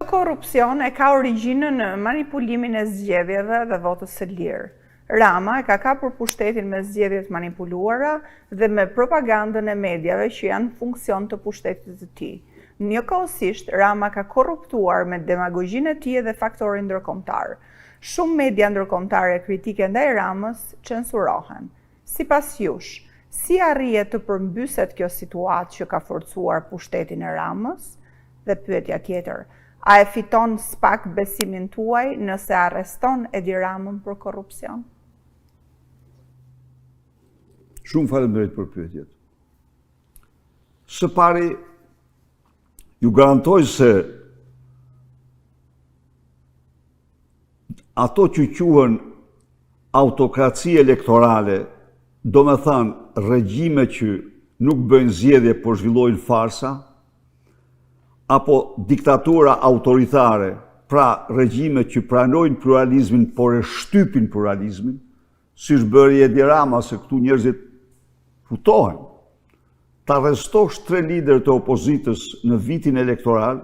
Korrupsion e ka origjinën në manipulimin e zgjedhjeve dhe votës së lirë. Rama e ka kapur pushtetin me zgjedhje të manipuluara dhe me propagandën e mediave që janë në funksion të pushtetit të tij. Njëkohësisht, Rama ka korruptuar me demagogjinë e tij edhe faktorin ndërkombëtar. Shumë media ndërkombëtare kritike ndaj Ramës censurohen. Sipas jush, si arrihet të përmbyset kjo situatë që ka forcuar pushtetin e Ramës? Dhe pyetja tjetër, a e fiton SPAK besimin tuaj nëse arreston Edi Ramën për korrupsion? Shumë faleminderit për pyetjet. Së pari, ju garantoj se ato që quhen autokraci elektorale, domethënë regjime që nuk bëjnë zgjedhje, por zhvillojnë farsa, apo diktatura autoritare, pra regjime që pranojnë pluralizmin, por e shtypin pluralizmin, siç bëri Edi Rama, se këtu njerëzit hutohen. Të arrestosh tre liderë të opozitës në vitin elektoral,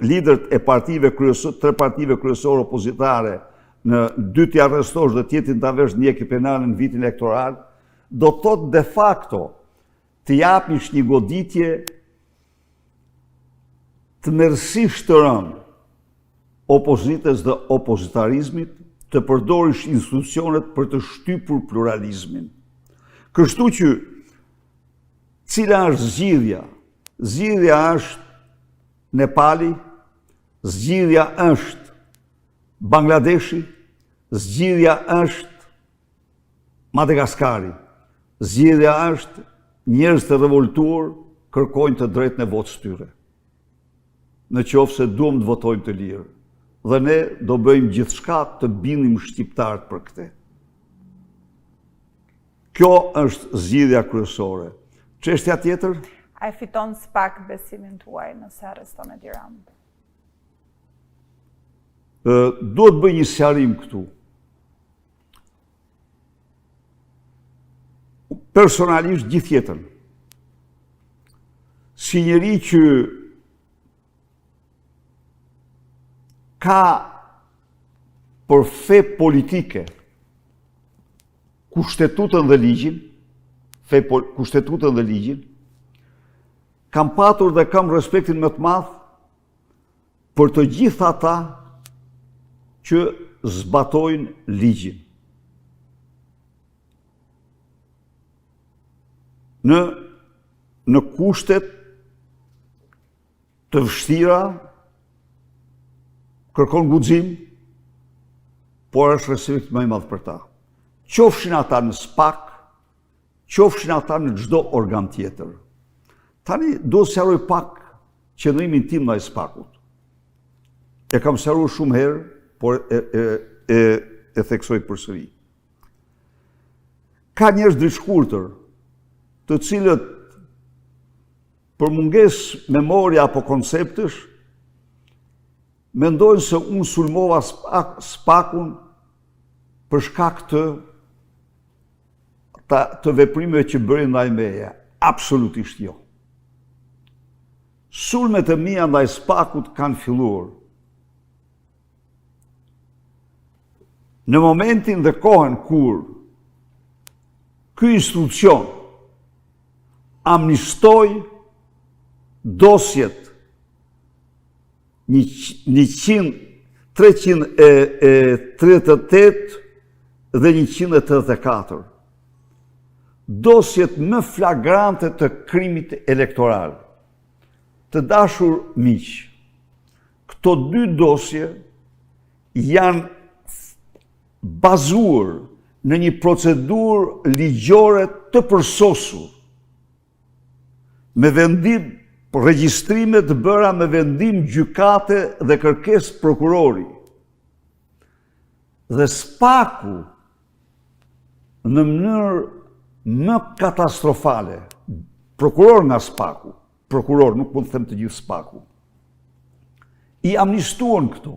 liderët e partive kryesore, tre partive kryesore opozitare, në dy t'i arrestosh dhe tjetrin ta vesh ndjekje penale në vitin elektoral, do të thotë de facto të japësh një goditje tmerrësisht të rëndë opozitës dhe opozitarizmit, të përdorish institucionet për të shtypur pluralizmin. Kështu që, cila është zgjidhja? Zgjidhja është Nepali, zgjidhja është Bangladeshi, zgjidhja është Madagaskari. Zgjidhja është njerëz të revoltuar kërkojnë të drejtën e votës tyre. Në qoftë se duam të votojmë të lirë. Dhe ne do bëjmë gjithçka të bindim shqiptarët për këtë. Kjo është zgjidhja kryesore. Çështja tjetër? A e fiton SPAK besimin tuaj nëse arreston Edi Ramën? Duhet të bëj një sqarim këtu. Personalisht gjithë jetën. Si njeri që ka për fe politike kushtetutën dhe ligjin, fe kushtetutën dhe ligjin, kam patur dhe kam respektin më të madh për të gjithë ata që zbatojnë ligjin. Në, në kushtet të vështira, kërkon guxim, por është respekt më i madh për ta. Qofshin ata në SPAK, qofshin ata në çdo organ tjetër. Tani do të sqaroj pak qëndrimin tim ndaj SPAK-ut. E kam sqaruar shumë herë, por e e e e theksoj përsëri. Ka njerëz dritëshkurtër, të cilët për mungesë memorie apo konceptesh mendojnë se unë sulmova SPAK-un për shkak të ta, të veprimeve që bëri ndaj meje. Absolutisht jo. Sulmet e mia ndaj SPAK-ut kanë filluar. Në momentin dhe kohën kur ky institucion amnistoi dosjet 100, 338 dhe 184. Dosjet më flagrante të krimit elektoral. Të dashur miq, këto dy dosje janë bazuar në një procedurë ligjore të përsosur me vendim regjistrime të bëra me vendim gjykate dhe kërkesë prokurori. Dhe SPAK-u në mënyrë më katastrofale, prokurorë nga SPAK-u, prokurorë, nuk mund të them të gjithë SPAK-u, i amnistuan këto.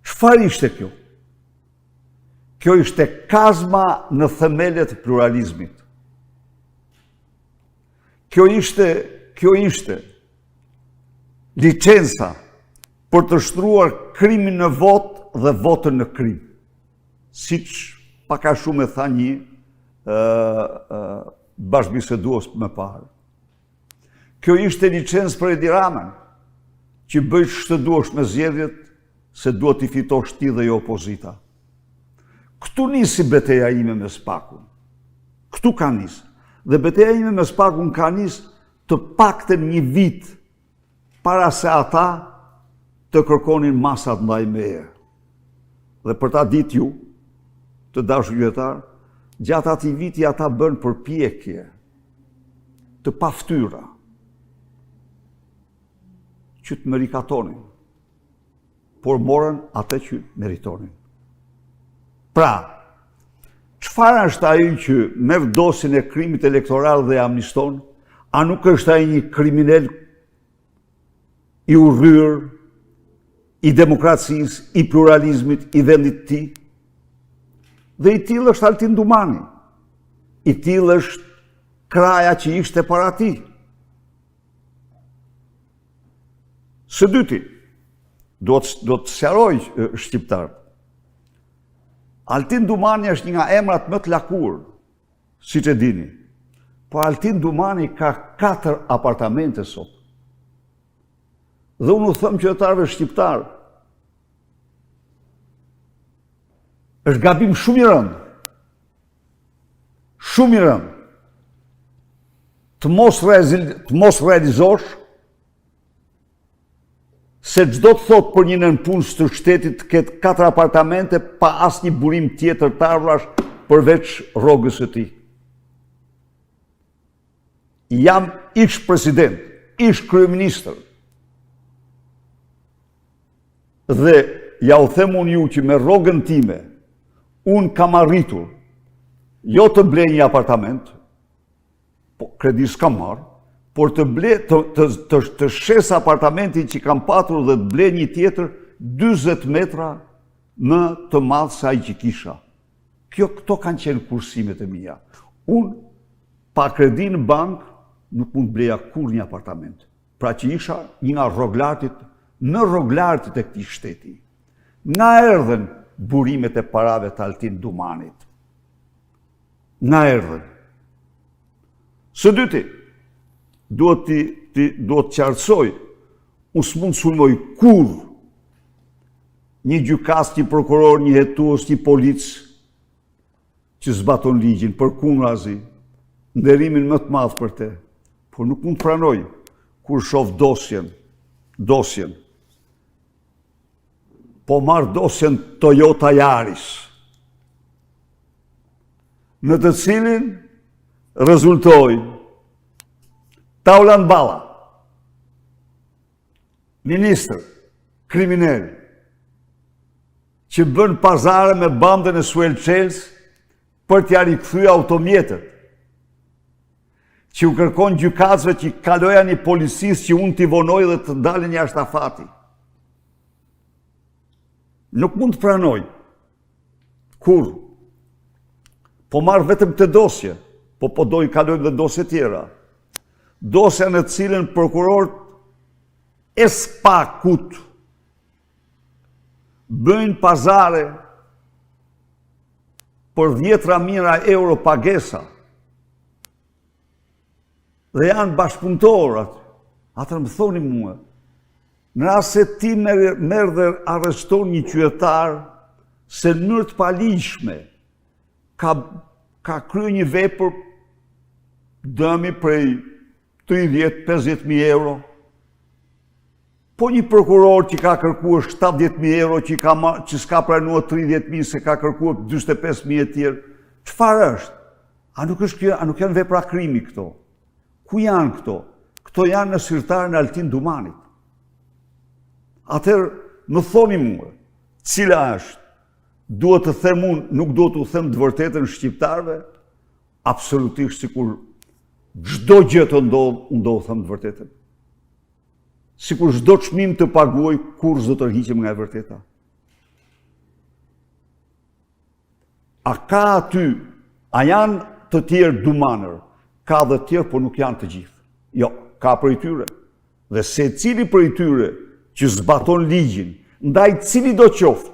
Çfarë ishte kjo? Kjo ishte kazma në themelet e pluralizmit. Kjo ishte, kjo ishte. Licensa për të shtruar krimin në votë dhe votën në krim. Siç pak a shumë e tha një bashkëbisedues më parë. Kjo ishte licencë për Edi Ramën, që bëj ç'të duash me zgjedhjet, se duhet t'i fitosh ti dhe jo opozita. Këtu nisi beteja ime me SPAK-un. Këtu ka nis. Dhe beteja ime me SPAK-un ka nis të paktën një vit para se ata të kërkonin masat ndaj meje. Dhe për ta ditë ju, të dashur qytetarë, gjatë atij viti ata bënë përpjekje të paftyra që të më rikatonin, por morën atë që meritonin. Pra, çfarë është ai që merr dosjen e krimit elektoral dhe amniston? A nuk është ai një kriminel i urryer i demokracisë, i pluralizmit, i vendit të tij? Dhe i tillë është Altin Dumani. I tillë është Kraja që ishte para tij. Së dyti, duhet, duhet të sqaroj shqiptarët. Altin Dumani është një nga emrat më të lakur, siç e dini. Por Altin Dumani ka 4 apartamente sot. Dhe unë u them qytetarëve shqiptarë, është gabim shumë i rëndë, shumë i rëndë, të mos, të mos realizosh se ç'do të thotë për një nëpunës të shtetit të ketë katër apartamente pa asnjë burim tjetër të ardhurash përveç rrogës së tij. Jam ish president, ish kryeministër. Dhe ja u them unë ju që me rrogën time, unë kam arritur, jo të blej një apartament, po kredi s'kam marrë, por të ble, të, të, të, të shes apartamentin që kam patur dhe të blej një tjetër 40 metra më të madh se ai që kisha. Kjo, këto kanë qenë kursimet e mia. Unë, pa kredi në bankë, nuk mund të bleja kurrë një apartament. Pra që isha një nga rroglartit, më rroglartit e këtij shteti. Nga erdhën burimet e parave të Altin Dumanit. Nga erdhën. Së dyti, duhet t'i, t'i, duhet të qartësoj, unë s'mund të sulmoj kurrë një gjykatës, një prokuror, një hetues, një polic që zbaton ligjin, përkundrazi, nderimin më të madh për te, por nuk mund të pranoj kur shof dosjen, dosjen, po marr dosjen Toyota Yaris, në të cilin rezultoi Taulant Balla, ministër, kriminel, që bën pazare me bandën e Suel Çelës për t'ia rikthyer automjetet, që u kërkon gjykatësve që kalojani policisë që unë t'i vonoj dhe të dalin jashtë afati. Nuk mund të pranoj. Kurrë. Po marr vetëm këtë dosje, po po do i kalojmë dhe dosje tjera. Dosja në të cilën prokurorët e SPAK-ut bëjnë pazare për dhjetra mijëra euro pagesa dhe janë bashkëpunëtorë aty. Atëherë më thoni mua, në rast se ti merr dhe arreston një qytetar se në mënyrë të paligjshme ka, ka kryer një vepër dëmi prej 30-50 mijë euro, Po një prokuror që ka kërkuar 70.000 euro, që, ka ma, që s'ka pranuar 30.000, se ka kërkuar 45.000 e tjerë, çfarë është? A nuk është kjo, a nuk janë vepra krimi këto? Ku janë këto? Këto janë në sirtarin e Altin Dumanit. Atëherë, më thoni mua, cila është? Duhet të them unë, nuk duhet t'u them të vërtetën shqiptarëve? Absolutisht sikur çdo gjë të ndodhë, unë do u them të vërtetën. Sikur çdo çmim të paguaj, kurrë s'do tërhiqem nga e vërteta. A ka aty, a janë të tjerë dumanër? Ka dhe tjerë, por nuk janë të gjithë. Jo, ka prej tyre. Dhe secili prej tyre që zbaton ligjin, ndaj cilitdo qoftë,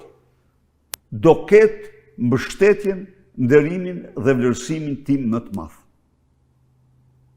do ketë mbështetjen, nderimin dhe vlerësimin tim më të madh.